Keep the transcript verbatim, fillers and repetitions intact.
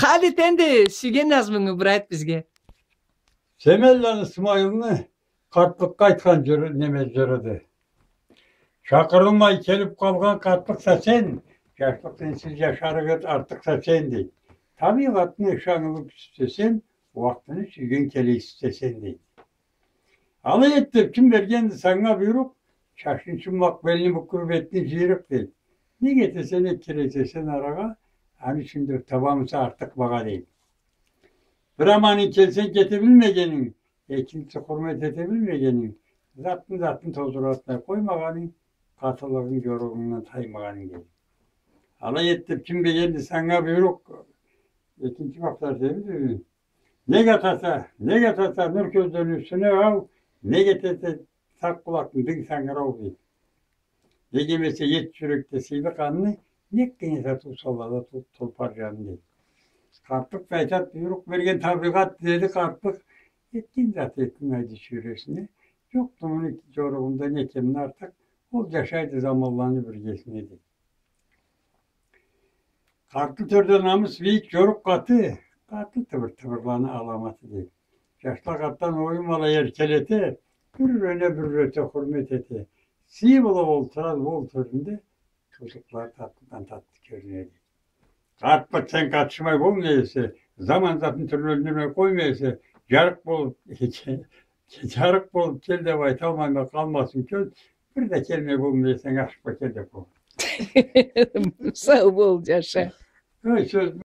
Халид, энди сюйген назмунгу бир айт бизге. Семенланы Исмайылны къартлыкъгъа айтхан жыры, неме, жырыды. Чакъырылмай келип къалгъан къартлыкъса сен, жашлыкъ сенсиз жашарыкъ эди артыкъса сен, дейди. Табигъатны ышанылып сюйсенг, уакътыны сюйген келейсиз сен, дейди. Алай эт деп ким бергенди санга буйрукъ, чачынг чуммакъ, белинг букур, бетинг жыйрыкъ, дейди. Нек этесе, нек киресе сен арагъа, аны ючюндюр табамыса артыкъ багъа, дейди. Бир аманынг келсенг кете билмегенинг, экинчи хурмет эте билмегенинг, затны затын тоздуратмай къоймагъанынг, къатылыгъынг, жоругъунгдан таймагъанынг, дейди. Алай эт деп ким бергенди санга буйрукъ, экинчи баптар дейди. Нек атаса, нек атаса нур кёзлени юсюне ау, нек этесе сакъ къулакъны динг сангырау, дейди. Нек эмесе эт жюрекде сыйлы къанны, нек къыйнаса туу саллада ту-, тулпар жанны, дейди. Къартлыкъ да айтат, буйрукъ берген табигъат, деди къартлыкъ. Этген зат этдинг, айт, жюрегине. Жокъду муну жоругъундан экемни артыкъ, ол жашайды заманланы биргесине, дейди. Къартлы тёрде намыс бийик, жорукъ къаты, къартлы тыбыр-тыбырланы аламаты, дейди. Жашла къартдан оюн ала, эркелете, бир юрене, бир юрете, хурмет эте. Сыйы болуп олтурады ол тёрюнде, туудукълары татлыдан татлы кёрюнеди. Къарт бла сен къатышмай болмай эсе, заман затын тюрлендирмей къоймай эсе, жарыкъ болуп, жарыкъ болуп кел деп айталмайма, къалмасын кёл, бир да келмей болмай эсенг, ашыкъма, кел деп бол. Сау бол, жаша. Ой, сёз